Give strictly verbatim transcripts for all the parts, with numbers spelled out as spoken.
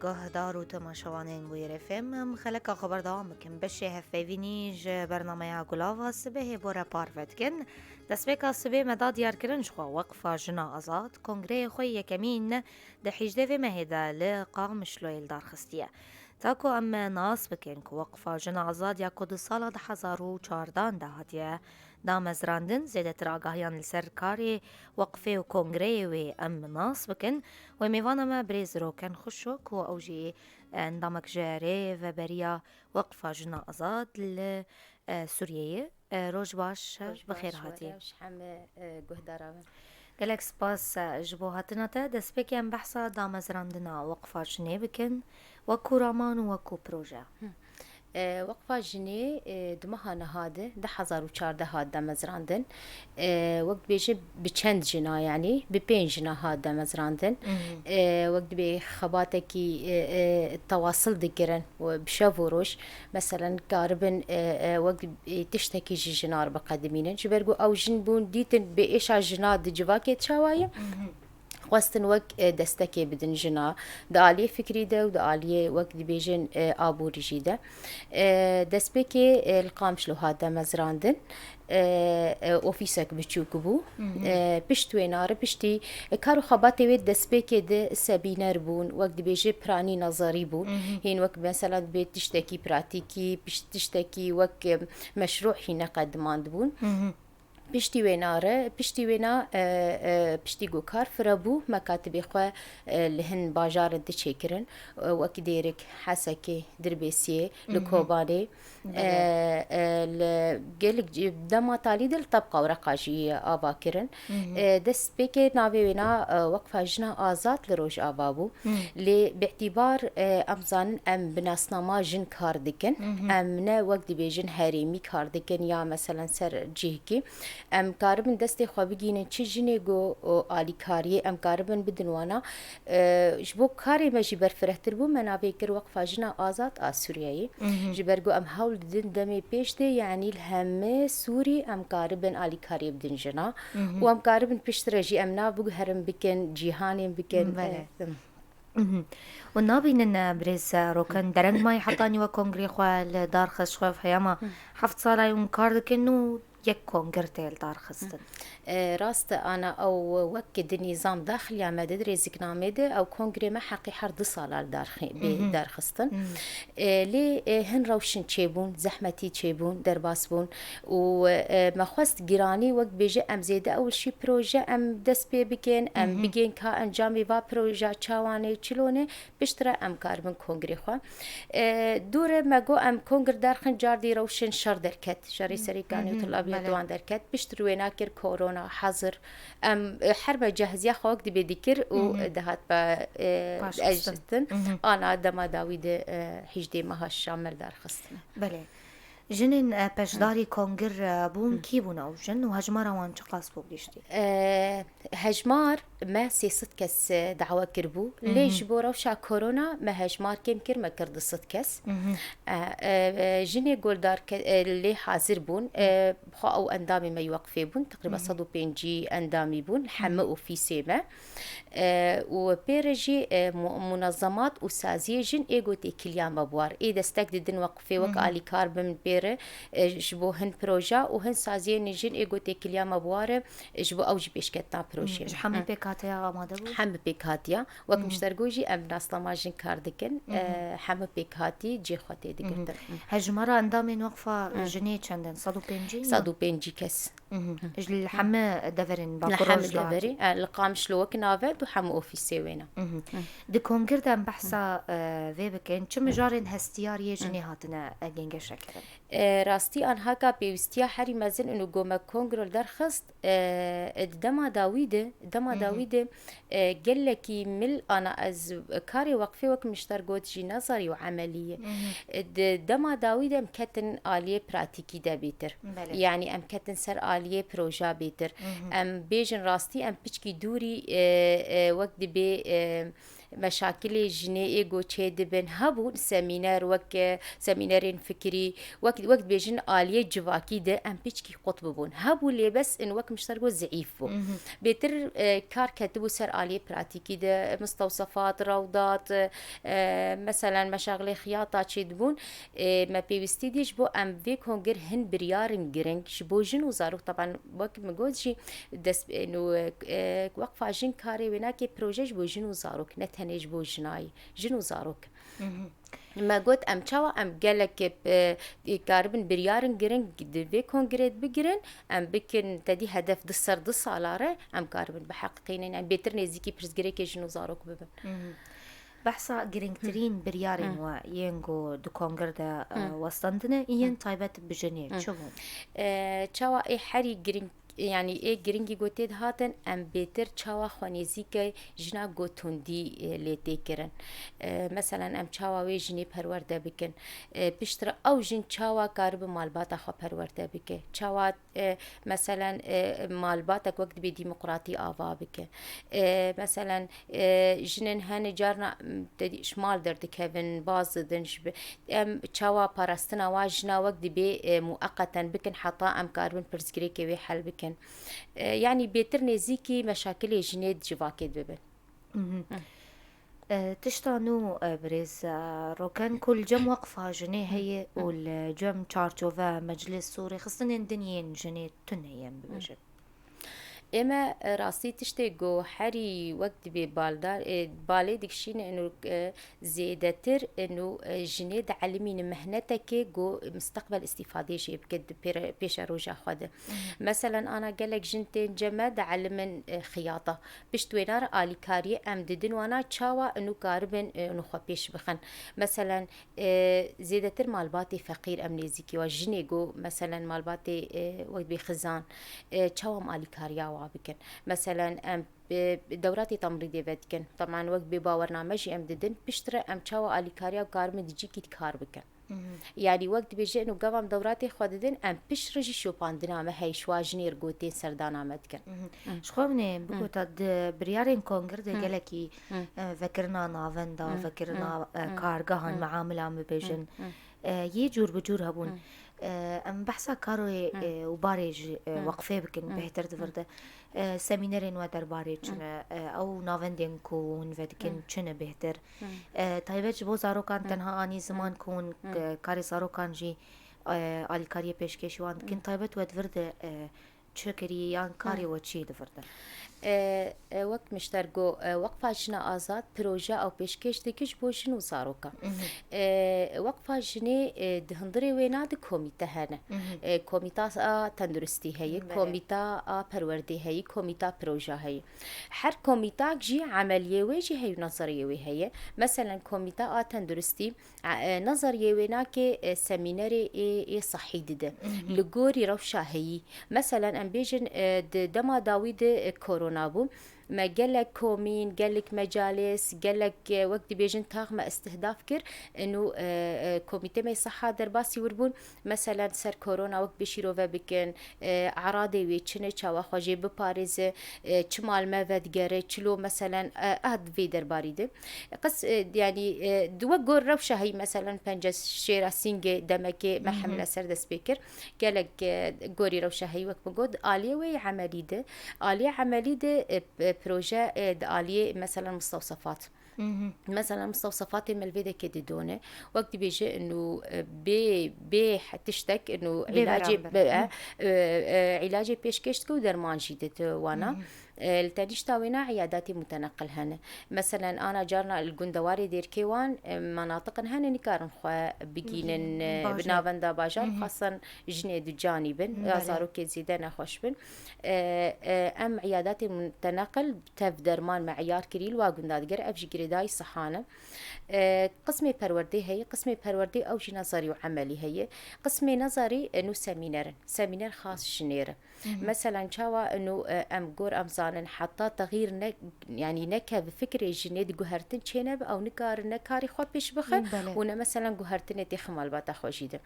Guhdar û temaşevanên Bûyerê F M, em xeleka xwe berdewam bikin. Beşê hevpeyvînî ji bernameya Gulava Sibehê bo re parve dikin. Destpêka sibê me da diyarkirin ji xwe, Weqfa Jina Azad kongreyê xwe yekemîn di hîjdeh vê mehê de li Qamişloyê li dar xistiye. Ta ku em nas bikin ku Weqfa Jina Azad ya ku di sala du hezar û çardeh de hatiye damezrandin, zêdetir agahiyan li ser karê weqfê û kongreyê wê em nas bikin. Wê mêvana me birêz Roken Xuşo ku ew jî endamek ji Rêveberiya Weqfa Jina Azad li, e, Sûriyeyê. E, roj baş, Roj bi xêr baş, hatî. Were ji heme, e, guhdara me. Gelek spas, e, ji bo hatina te. Destpêkê em behsa damezrandina Weqfa Jinê bikin, wekû raman û wekû proje. Hı. E, Weqfa Jinê, e, di meha niha de, du hezar û çardeh hat damezrandin. E, wek dibêje bi çend jina, yanî bi pênc jina hat damezrandin. Mhm. E, wek dibê xebatekî, e, e, tewasil dikirin û bi şev û roj, meselen, karibin, e, e, wek, e, tiştekî ji jina re biqedimînin. Ji ber ku ew jin bûn, dîtin bi êşa jina di civakê çawa ye. Mhm. Xwestin wek, e, destekê bidin jina, di aliyê fikrî de û di aliyê, wek dibêjin, e, aborî jî de. E, destpêkê, e, li Qamişlo hat damezrandin. E, e, ofîsek biçûk bû. Mhm. E, pişt wê nare, piştî, e, kar û xebatê wê destpêkê de sebîner bûn, wek dibêje piranî nezerî bûn. Mhm. Hîn wek mesela dibê tiştekî pratîkî, piş-, tiştekî wek, e, meşrû hîn neqedimandibûn. Mhm. Piştî wêna re, piştî wêna, e, e, piştî ku kar fire bû, mekatibê xwe, e, li hin bajarin diçêkirin, e, wekî Dêrik, Hesekê, Dirbêsiyê, li Mhm. Kobanê, Belê. e, e, li gelek ci-, dema talî de li Tebqa û Reqa jî ava kirin. Mhm. E, destpêkê navê wêna, e, Weqfa Jina Azad li Rojava bû. Hmm. Lê bi îtîbar, e, em zanin em bi nasnama jin kar dikin. Mhm. Em ne wek dibêjin herêmî kar dikin ya meselen ser cihekî. Em karibin destê xwe bigînin çi jinê ku, o, alîkariyê em karibin bidin wana. E, ji bo karê me jî berfirehtir bû, me navê kir Weqfa Jina Azad a Sûriyeyê. Mhm. Ji ber ku em hewl didin demê pêş de, yanî li hemê Sûrî em karibin alîkariyê bidin jina. Mhm. Û em karibin piştre jî em nav biguherin bikin, cîhanên bikin. Belê. E, Mhm. Û nabînin, e, birêz, e, Roken dereng mayî hetanî we kongrê xwe li dar xist, ji xwe heyama Hı. heft sala ye hûn kar dikin û yek kongir tê li dar xistin. E, rast e, ana ew wek di nîzam daxiliya me de, di rêziknamê de, ew kongrê me heqî her du sala li dar xi-, bê Mhm. dar xistin. Mhm. E, lê, e, hin rewşin çêbûn, zehmetî çêbûn, derbas bûn. Û, e, me xwest giranî wek bêje em zêde ew şî proje em dest pê bikin, em Mhm. bigên ka encamê va proja çawan e, çilon e, piştre em karibin kongrê xwe. E, dûre me got em kongr derxin, cardî rewşin şer derket, şerê Hı. Serîkanî û Hı hı, Tillabiyê belê. Diwan derket, piştre wêna kir korona, hezir, em, e, her me cehiziya xwe wek dibê dikir û Hı hı. dihat be, e, Paş xistin. Eştin. Hı hı. Ana dema dawî de, e, hîjdê meha şamel derxistin. Belê. Jinên, e, peşdarî kongir, e, bûn, Hı. kî bûn ew jin û hejmara wan çiqas bû giştî? E, hejmar me sê sed kes, e, dawe kiribû. Lê Hı hı. ji bo rewşa korona me hejmar kêm kir, me kir du sed kes. Hı hı. E, e, e, jinê goldar ke-, e, lê hazir bûn. E, xwe ew endamê me yî weqfê bûn. Teqrîben Hı hı. sed û pêncî endamî bûn. Heme Hı hı. ofîsê me. E, û pê re jî, e, mu-, munezemat û saziyê jin ê ku têkiliya me bi war. Ê destek didin weqfê wek Hı hı. alîkar bin pê re, e, ji bo hin proja û hin saziyên jin ê ku têkiliya me bi war e, e, ji bo ew jî pêşketina projeyê Hı. Ji me. hemî Hı. pêkhatiya amade bû? Hemî pêkhatiya. Wek Hı hı. miştergo jî em nasnama jin kar dikin. Hı hı. E, hemî pêkhatî cê xwe tê Hı hı. digirtin. Hı. Hejmara endamên weqfa Hı. jinê çend in? Sed û pêncî? Sed û pêncî kes. Mhm. Hı. Ji li heme deverên Li Bakur heme Rojhilat. deverê, e, li Qamişlo wek navend û hemû ofîsê wê ne. Mhm. Hı. Di kongir de em behsa, e, vê bikin, çi mijarên hestiyariyê Hı. jinê hatine, e, gengeşekirin? E, rastî anhaka pêwîstiya herî mezin û gome kongro li derxist, e, e, di dema dawî de, dema Hı hı. dawî de, e, gelekî mil ana ez karê weqfê wek mişter got jî nezarî û emelî ye. Mhm. E, di dema dawî de em ketin aliyê pratîkî de bêtir. Belê. Yanî em ketin ser aliyê proja bêtir. Mhm. Em bêjin rastî em piçkî dûrî, e, e, wek dibê, e, Meşakilê jinê ê ku çêdibin hebûn, semîner wek, e, semînerên fikirî, wek, wek dibêjin aliyê civakî de em piçkî qut bibûn. Hebû lê bes in wek mişter got zîîf bû. Bêtir, e, kar ketibû ser aliyê pratîkî de, mistewsefat, rewdat, e, meselen meşaxilê xiyata çêdibûn. E, me pêwîstî dî ji bo em vê kongir hin biryarên giring ji bo jin û zarok, teban wek min got jî, dest, e, nû, e, weqfa jin karê wê nake, proje ji bo jin û zarok, ne tenê ji bo jinayî, jin û zarok. Me got, em çawa em gelek, e, karibin biryarên giring di vê kongirê de bigirin, em bikin, te dî hedef du ser du sala re, em karibin biheqîqînin, em bêtir nêzîkî pirsgirêkê jin û zarok bibin. Behsa giringtirîn biryarên we yên ku di kongir de, e, westandine, yên taybet bi jinê çi bû? E, çawa ê herî giring, yanî ê giringî ku tê dihatin, em bêtir çawa xwe nêzîkê jina ku tundî, e, lê tê kirin. E, meselen em çawa wê jinê perwerde bikin. E, piştre ew jin çawa karibe malbata xwe perwerde bike. Çawa, e, meselen, e, malbatek wek dibê demokratî ava bike. E, meselen, e, jinên hene carna, m, te dî ji mal derdikevin, baz didin, ji bi-, em çawa parastina wa jina wek dibê, e, mueqeten bikin heta em karibin pirsgirêkê wê hel bikin. E, yanî bêtir nêzîkî meşakilê jinê di civakê de bibin. E, tişta nû, e, birêz, e, Roken, ku li cem weqfa jinê heye û li cem çarçove meclis û rêxistinên din yên jinê tune yên bibêjin. Ê me, e, rastî tiştê ku herî wek dibê baldar, e, balê dikişîne û, e, zêdetir û, e, jinê dielimîne mehnetekê ku misteqbel îstîfadê jê bike di pêre-, pêşeroja xwe de. Meselen, ana gelek jin tên cem me dielimin, e, xiyata. Pişt wêna re alîkariyê em didin wana çawa û karibin, e, û xwe pêş bixin. Meselen, e, zêdetir malbatê feqîr em nêzîkî wa jinê ku, meselen, malbatê, e, wek bê xizan, e, çawa em alîkariya wa bikin. Meselen, em, e, dewratê temrîdê vedikin. Teman wek bê bawername jî em didin. Piştre em çawa alîkariya karibin di cîkî kar bikin. Yanî wek dibêje û gava em dewratê xwe didin, em piştre jî şopandina me heyşwa jinê re gotên serdana me dikin. Ji xwe binê bigota di biryarên kongir de gelekî, e, vekirina navenda, vekirina, e, kargehan, meamila em bibêjin. E, yê cûr bi cûr hebûn. E, em behsa karê, e, û barê ji, e, weqfê bikin, bêhtir di vir de. E, semînerên we derbarê çi ne? E, ew navendên ku hûn vedikin çi ne bêhtir? E, taybet ji bo zarokan tenha anî ziman ku hûn, e, karê zarokan jî, e, alîkariyê pêşkêşî wan dikin. Taybet we di vir de, e, çi kirî yan karê we çi ye di vir de? E, e, wek mişter got, e, Weqfa Jina Azad proje ew pêşkêş dike ji bo jin û zarokan. E, Weqfa Jinê, e, di hundirê wêna di komîte hene. E, komîta a tenduristî heye, komîta a perwerdê heye, komîta proje heye. Her komîtak jî emeliyê wê jî heye û nezeriyê wê heye. Meselen, komîta a tenduristî, e, e, nezeriyê wê nake, e, semînerê ê, ê sehî dide. Li gorî rewşa heyî. Meselen, em bêjin, e, di dema dawî de, e, korona bû. Me gelek komîn, gelek mecalês, gelek, e, wek dibêjin tax me îstihdaf kir. Û, e, e, komîtê me seha derbasî wir bûn. Meselen, ser korona wek bê şîrove bikin, e, eradê wê çi ne, çawa xwe jê biparêze, e, çi mal me vedigere, çilo meselen, e, a di vê derbarî de. Qis, e, yanî, e, di wek gor rewşa heyî, meselen, pence şêra sîngê demekê me hemle ser dest pê kir. Gelek, e, gorî rewşa heyî wek min got, aliyê wê yê emelî de, aliyê emelî de, e, p-, proje, e, di aliyê, meselen, mistewsefat. Mesela mistewsefatê me li vê dekê didone. Wek dibêje inu, e, bê, bê he-, tiştek inu Bê îlacê beramber. be-, e, e, e, îlacê pêşkêş dike û derman jî dide wana. E, li tenîşta wêna îyadatê muteneqil hene. Meselen ana carna li gundewarê dêrkê wan, e, menatiqin hene nikarin xwe bigînin, Bigînin, e, bi bajar. navenda bajar, xasan jinê du canî bin, ya Belê. zarokê zêde nexweş bin. E, e, em îyadatê muteneqil tev derman me eyar kirî li wa gunda digere, ev jî girêdayî siha ne. E, qismê perwerdê heye, qismê perwerdê ew jî nezarî û emelî heye. Qismê nezarî, e, nû semîner in. Semîner xas jinê re. Meselen çawa inu, e, em gor em zanin heta texîr ne, yanî nekeve fikrê jinê di guhertin çênebe, ew nikarin ne karê xwe pêş bixe Belê. û ne meselen guhertinê têxe malbata xwe jî de.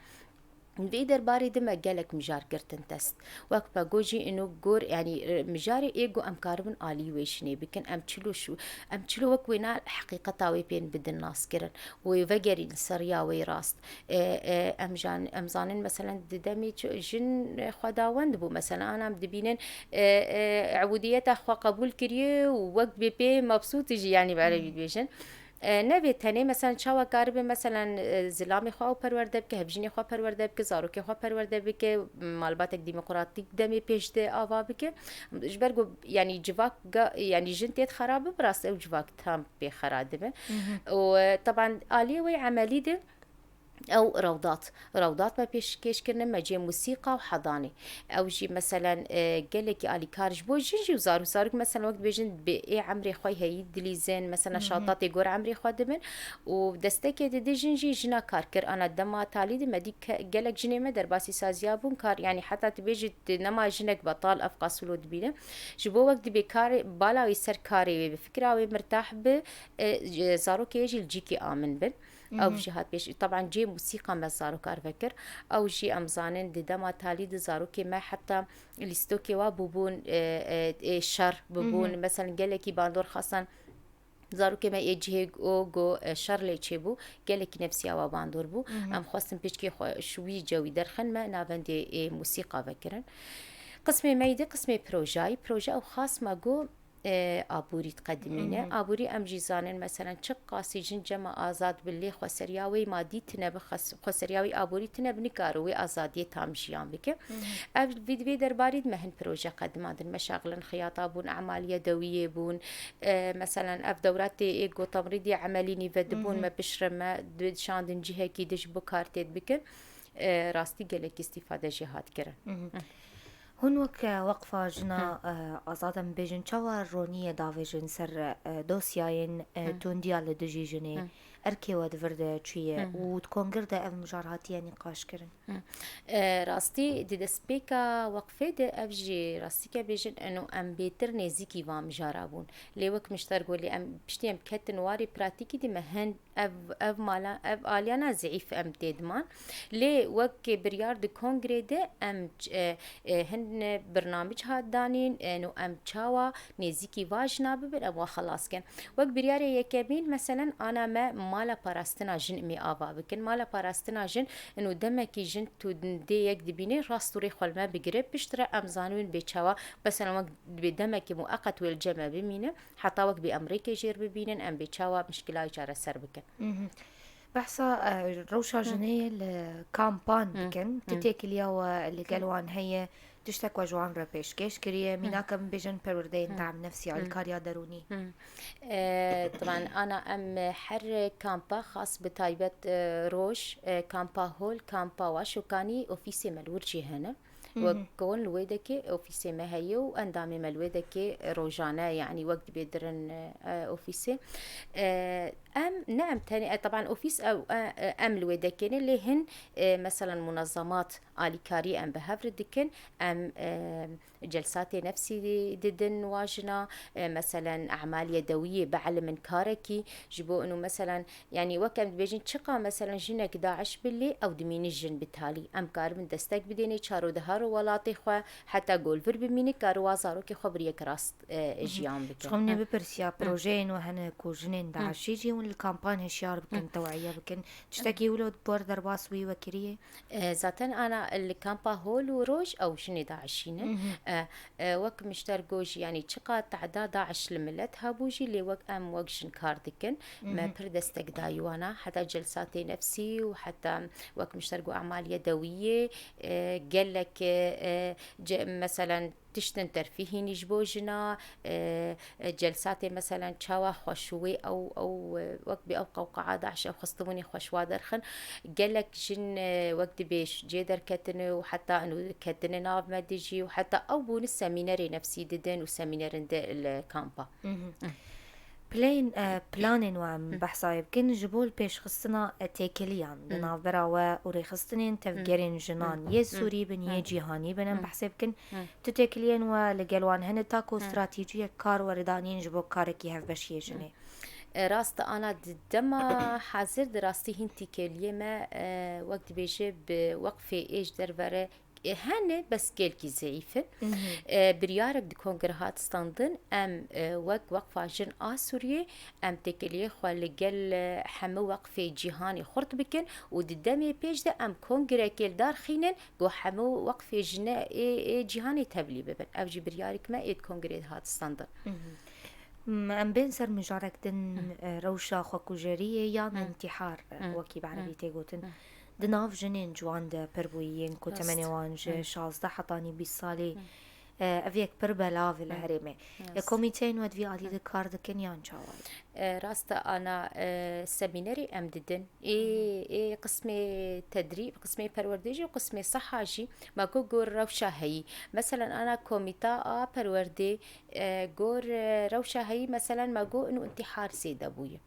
Vê derbarê de me gelek mijar girtin dest. Wek me got jî, ino gor, yanî, e, mijarê ê ku em karibin alî wê jinê bikin, em çilo şu, em çilo wek wêna heqîqeta wê pên bidin naskirin û wê vegerîn ser riya wê rast. E, e, em jan-, em zanin, meselen, di demê çi jin, e, xwedawend bû. Meselen, ana em dibînin, e, e, ebûdiyeta xwe qebûl kiriye û wek bê pê mebsût jî, yanî, bi erebî dibêjin. E, ne vê tenê, meselen, çawa karibe, meselen, e, zilamê xwe ew perwerde bike, hevjînê xwe perwerde bike, zarokê xwe perwerde bike, malbatek demokratîk demê pêş de ava bike. Ji ber ku, yanî, civak ga-, yanî, jin tê xera bibe, bi rast ew civak tam pê xera dibe. Û, e, teban aliyê wê emelî de ew rewdat, rewdat me pêşkêş kirine, me cihê musîqa û hedanê. Ew jî, meselen, e, gelekî alîkar ji bo jin jî û zarok, zarok, meselen, wek dibêjin, bi ê emrê xwe heyî dilîzin, meselen, şatatê gor emrê xwe dibin û destekê dide jin jî, jina kar kir. Ana dema talî de me dî ke-, gelek jinê me derbasî saziya bûn, kar, yanî, heta tu bêjî, tu nema jinek betal ev qasûlo dibîne. Ji bo wek dibê karê, bala wê ser karê wê bi fikra wê mirtah bi, e, ji-, zarokê jî li cîkî amin bin. Ew jî hat pêş. Teban cê musîqa me zarokar vekir. Ew jî em zanin di dema talî de zarokê me heta lîstokê wa bûbûn, e, e, ê şer bûbûn. Meselen gelekî bandor xastan zarokê me ê cihê o go, e, şer lê çêbû, gelekî nefsiya wa bandor bû. Em xwestin pişkê xwe ji wî cewî derxin me navendê ê musîqa vekirin. Qismê me yê di qismê projayî. Proje ew xas me go, e, aborî diqedimîne. Aborî em jî zanin, meselen, çiqasî jin cema azad bi lê xweseriya wê madî tine bi, xes-, xweseriya wê aborî tine bi, nikare wê azadiyê tam jiyan bike. Ev vî, vê derbarî de me hin proje qedimandin, meşaxilin xiyata bûn, emaliye dewiyê bûn. E, meselen, ev dewra tê ê gotamrîdî emelî nîve dibûn, me piştre me dişandin cihekî de ji bo kar têd bikin. E, rastî gelek îstîfade jê hat kirin. Hûn wek, e, Weqfa Jina, e, Azad em bêjin, çawa ronî ye davêjin ser, e, dosyayên, e, tundiya li dijî jinê? Erkê we di vir de çi ye û di kongir de ev mijar hatiye nîqaş kirin? E, rastî di destpêka weqfê de ev jî rastî ke bêjin, eno em bêtir nêzîkî van mijara bûn. Lê wek min ji te re got, lê em piştî em ketin warê pratîkî de me hin ev, ev mala, ev aliyana zîîf em tê diman. Lê wek biryar di kongrê de em ç-, e, e, hin birnamij hat danîn, e, no em çawa nêzîkî va jina bibin, em wa xelas kin. Wek biryarê yekemîn, meselen, ana me mala parastina jin em ê ava bikin. Mala parastina jin, ino demekî jin tu dê yek dibîne, rast û rê xwe li me bigire, piştre em zanibin bê çawa, meselen, wek dibê demekî mueqet wê li cem me bimîne. Heta wek bê em rêkê jêr bibînin, em bê çawa mişkila wî çareser bikin. Behsa, e, rewşa jinê li kampan dikin. Tu têkiliya we li gel wan heye, tiştek we ji wan re pêşkêş kiriye. Mînak em bêjin perwerdeyên tam nefsî, alîkariya derûnî. E, teban ana em her kampa xas bi taybet, e, roj, e, kampa hol, kampa waşokanî ofîsê me li wir jî hene. Wek kon li wê dekê ofîsê me heye û endamê me li wê dekê rojane, yanî wek dibê dirin, e, ofîsê. E, em, ne em tenê, e, teban ofîs ew, e, e, em li wê dekê ne, lê hin, e, meselen munezemat alîkarî em bi hev re dikin, em, e, celsatê nefsî didin wa jina, e, meselen emal yedewiyê bielimin karekî, ji bo ino meselen Yanî wek em dibêjin, çiqa meselen jinek DAIŞ bi lê ew dimîne jin bi talî. Em karibin destek bidêne, çaro diharo welatê xwe, heta go li vir bimîne, karo wa zarokê xwe bi yek rast, e, jiyan bike. Ji xwe min ê bipirsiya, projeyên we hene ku jinên DAIŞî jî hûn li kampan hişyar bikin, tewiye bikin. Tiştekî wilo di bo derbas wî we kiriye? E, zaten ana li kampa hol û roj ew jinê DAIŞî ne. E, E, wek min ji te re got jî, yanî çiqa tehda DAIŞ li milet hebû jî, lê wek em wek jin kar dikin. Me pir destek dayî wana, heta celsatê nefsî û heta wek min ji te re got emal yedewiyê, e, gelek, e, ce-, meselen tiştin terfîhînî ji bo jina, e, e, celsatê meselen çawa xweş wê ew, ew, e, wek bê ew qewqaa DAIŞ ew xistibûnê xweş wa derxin. Gelek jin, e, wek dibêj cê derketine û heta ino ketine nav me dijî û heta ew bûne semînerê nefsî didin û semînerin de li kampa. Planên, e, planên we em behsayê bikin ji bo li pêşxistina, e, têkiliyan di navbera we û rêxistinên tevgerên jinan yê Sûrî bin, yê cîhanî bin, em behsê bikin. Tu têkiliyên we li gel wan hene ta ku stratejiyek kar were danîn ji bo karekî hevbeşiyê jinê? E, rast e, ana di dema hazir di rastî hîn tîkeliyê me, e, wek dibêje bi weqfê ê ji derve re, e, hene, bes gelkî zeîf in. E, biryarek di kongre hat standin, em, e, wek Weqfa Jin a Sûriyê, em têkeliyê xwe li gel, e, hemû weqfê cîhanê xurt bikin û di demê pêş de em kongrekê li dar xînin, ku hemû weqfê jine ê, ê cîhanê tevlî bibin. Ev jî biryarek me ê di kongreyê de hat standin. M-, em bên ser mijarek din, e, rewşa xwekujeriyê yan intihar, e, wekî bi erebî tê gotin. Di nav jinên ciwan de pir bûyî yên ku temenê wan ji şazdeh hetanî bîst salî, e, ev yek pir belav e li herêmê. E, komîteyên we di vî alî de kar dikin yan çawa ye? E, rast e, ana, e, semînerê em didin. Ê, ê qismê tedrîb, qismê perwerdê jî û qismê seha jî me got gor rewşa heyî. Meselen, ana komîta a perwerdê, e, gor, e, rewşa heyî, meselen, me got inu intihar zêde bûye.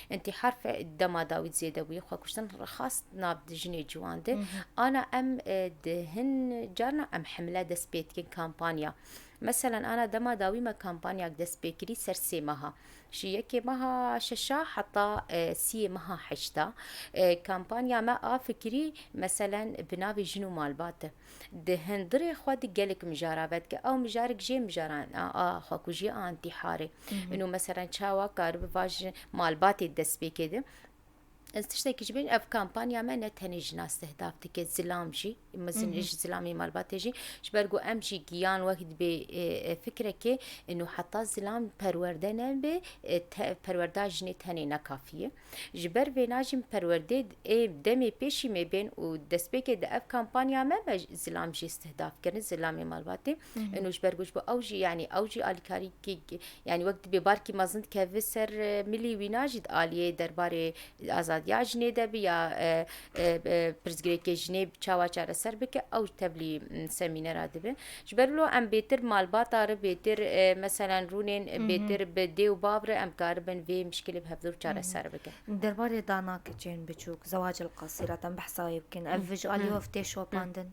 Întîhar fe-, dema dawî zêde bûye, xwekuştin xas nav di jinê ciwan de. Ana em, e, di hin carna em hemle dest pê dikin kampanya. Meselen, ana dema dawî me kampanyak dest pê kirî ser sê meha. Ji yekê meha şeşa heta, e, siyê meha heşta. E, kampanya me a fikirî, meselen, bi navê jin û malbat e. Di hundirê xwe di gelek mijara vedike. Ew mijarek jê mijaran a, a xwekujiyê a întîharê. Ino meselen çawa karibe va ji malbatê destpêkê de. Ez tiştekî ji bêjim, ev kampanya me ne tenê jina stehdaf dike, zilam jî, mezin ji zilamê malbatê jî, ji ber ku em jî giyan wek dibê, e, e, fikrekê, ino heta zilam perwerde nebe, e, te-, perwerda jinê tenê ne kafî ye. Ji ber vêna jî perwerdê ê demê pêşî me bên û destpêkê de ev kampanya me, me zilam jî istihdaf kirin, zilamê malbatê. Ino ji ber ku ji bo ew jî, yanî ew jî alîkarî ki, yanî wek dibê barkî mezin dikeve ser, e, milî wîna jî di aliyê derbarê azadiya jinê de bi ya, e, e, e, pirsgirêkê jinê çawa çareser bike, ew tevlî, m, semînera dibe. Ji ber wilo em bêtir malbata re, bêtir, e, meselen rûnên, e, bêtir bi dê û bav re em karibin vê mişkilê bi hevdû çareser bikin. Derbarê dana keçên biçûk, zewacil qasîrat em behsa wê bikin. Ev ji alî we tê şopandin?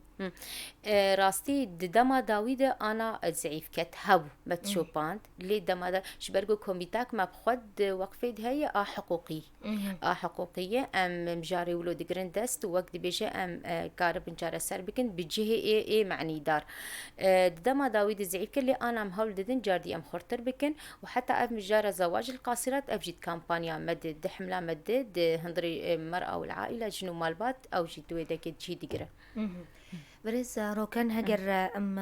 E, rastî di dema dawî de ana, e, zeîfket hebû, me şopand. Lê dema de ji ber ku komîtak me bi xwe di weqfê de heye a hiqûqî. A hiqûqî ye, em mijarê wilo digirin dest û wek dibêje em, e, karibin çareser bikin bi cihê ê, ê menîdar. E, di dema dawî de zeîf kir, lê ana em hewl didin cardî em xurtir bikin û heta ev mijara zewacil qasîrat ev jî di kampanya me de, di himla me de, di hundirê, e, mer'a û aîle, jin û malbat, ew jî di wê dekê cî digire. Birêz Roken, heger em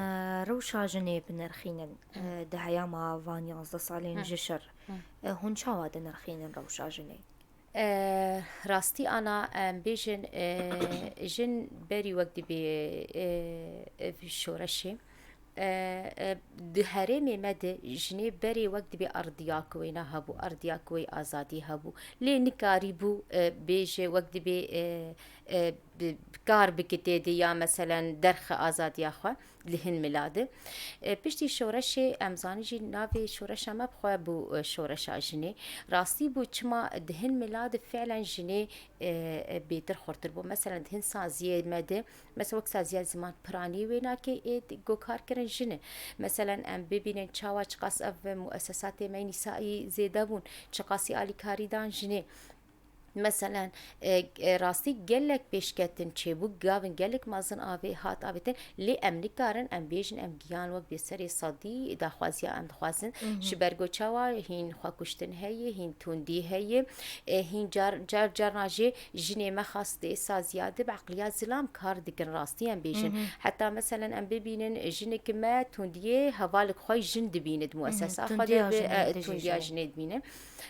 rewşa jinê binirxînin, e, di heyama van yazdeh salên ji şer, e, hûn çawa dinirxînin rewşa jinê? E, rastî ana, em bêjin, e, jin berî wek dibê, e, ev şoreşê, e, e, di herêmê me de jinê berê wek dibê erdiyakê wêna hebû, erdiyakê wê azadî hebû. Lê nikarîbû, e, bêje wek dibê, e, e, bi, bi kar bike tê de ya meselen derxe azadiya xwe li hin mila de. E, piştî şoreşê, em zanî jî navê şoreşa me bi xwe bû, e, şoreşa jinê. Rastî bû çima di hin mila de fiilen jinê, e, e, bêtir xurtir bû. Meselen di hin saziyê me de, mesela wek saziya ziman piranî wênakê ê di, go kar kirin jin e. Meselen em bibînin çawa çiqas ev muesesatê me nîsaî zêde bûn, çiqasî alîkarî dan jinê. Meselen, e, e, rastî gelek pêşketin çêbû, gavin gelek mezin avê hat avêtin, lê em nikarin em bêjin em giyan wek bê serê sedî daxwaziya em dixwazin. Ji ber ku çawa hîn xwekuştin heye, hîn tundî heye, e, hîn car, car carna jê jinê me xas dê saziya de bi eqliya zilam kar dikin, rastî em bêjin. Heta meselen em bibînin jinik me tundiyê hevalek xwe jin dibîne di muesesa xwe de, tundiya jinê dibîne.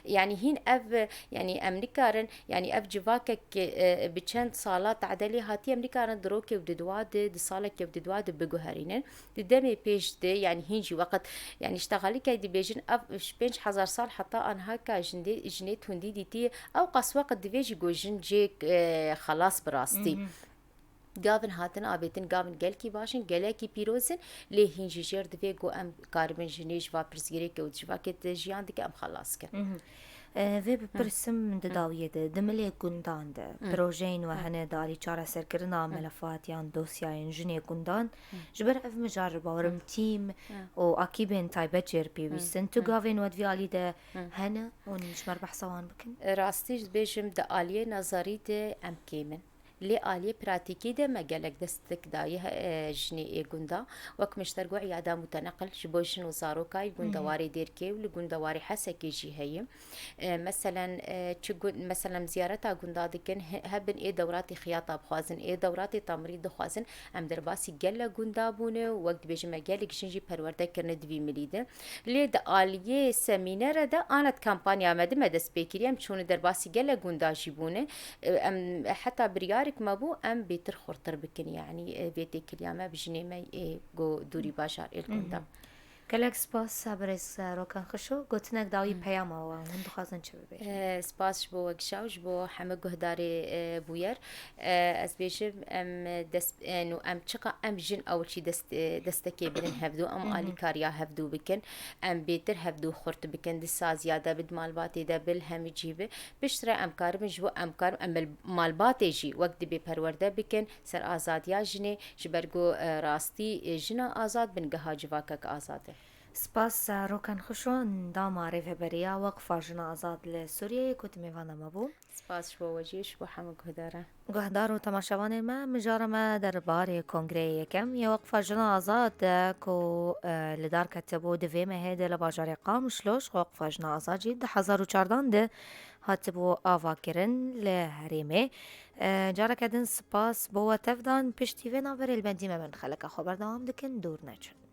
Yanî hîn ev, yanî em nikarin, yanî ev civakek, e, bi çend sala tedelê hatiye, em nikarin di rokê û di dua de, di salekê û di dua de biguherînin. Di demê pêş de, yanî hîn jî weqt, yanî ji texalîkê dibêjin, ev ji pênc hezar sal heta anha ka jindê, jinê tundî dîtiye, ew qas weqt divê jî ku jin cê, e, xelas bi rastî. Gavin hatin avêtin, gavin gelkî baş in, gelekî pîroz in, lê hîn jî jêr divê ku em karibin jinê ji va pirsgirêkê û civakê de jiyan dike em xelas kin. Mhm. Vê bipirsim di dawiyê de, di milê gundan de projeyên we hene di alî çareserkirina melefat yan dosyayên jinê gundan? Ji ber ev mijar ji bawerim tîm û akîbên taybet jê re pêwîst in. Tu gavên we di vî alî de hene hûn ji me re behsa wan bikin? Rastî dibêjim, di aliyê nezerî de em kêm in. Lê aliyê pratîkî de me gelek destek daye, e, jinê ê gunda. Wek min ji te re got, îyada muteneqil ji bo jin û zaroka yî li gunda Warê Dêrkê û li gunda Warê Hesekê jî heye. E, meselen, e, çi gun-, meselen ziyareta gunda dikin, he-, hebin ê dewratê xiyata bixwazin, ê dewratê temirî dixwazin. Em derbasî gelek gunda bûne û wek dibêjin me gelek jin jî perwerde kirine di vî milî de. Lê di aliyê semînere de ana di kampanya me de me dest pê kiriye. Em çûne derbasî gelek gunda jî bûne. E, em heta biryarek me bû, em bêtir xurtir bikin, yanî, e, vê têkiliya me bi jinê me ê go dûrî bajar ê li gunda. Gelek spas, birêz Rokan Xişo. Gotinek dawî peyama we, hûn dixwazin çi bibêjin? E, spas ji bo we Gişa û ji bo hemû guhdarê, e, bûyer. E, ez bêjim, em dest, e, nû em çiqa em jin ewilçî dest, e, destekê bidin hevdû, em alîkariya hevdû bikin, em bêtir hevdû xurt bikin, di saziya de bi, di malbatê de bi, li hemî cî bi. Piştre em karibin ji bo em karin em li malbatê jî wek dibê perwerde bikin ser azadiya jinê, ji ber ku, e, rastî, e, jina azad bingeha civakek azad e. Spas, e, Rokan Xişo, endama rêveberiya Weqfa Jina Azad li Sûriyeyê ku di mêvana me bû. Spas ji bo we jî, ji bo hemû guhdaran. Guhdar û temaşevanên me, mijara me derbarê Kongreyê Yekem yê Weqfa Jina Azad, e, ku, e, li dar ketibû di vê mehê de li bajarê Qamişlo ji Weqfa Jina Azad jî du hezar û çardan de hatibû avakirin li herêmê. E, careke din spas bo we tevdan, piştî vê navberê li bendî me bin xeleka xwe berdewam dikin, dûr neçin.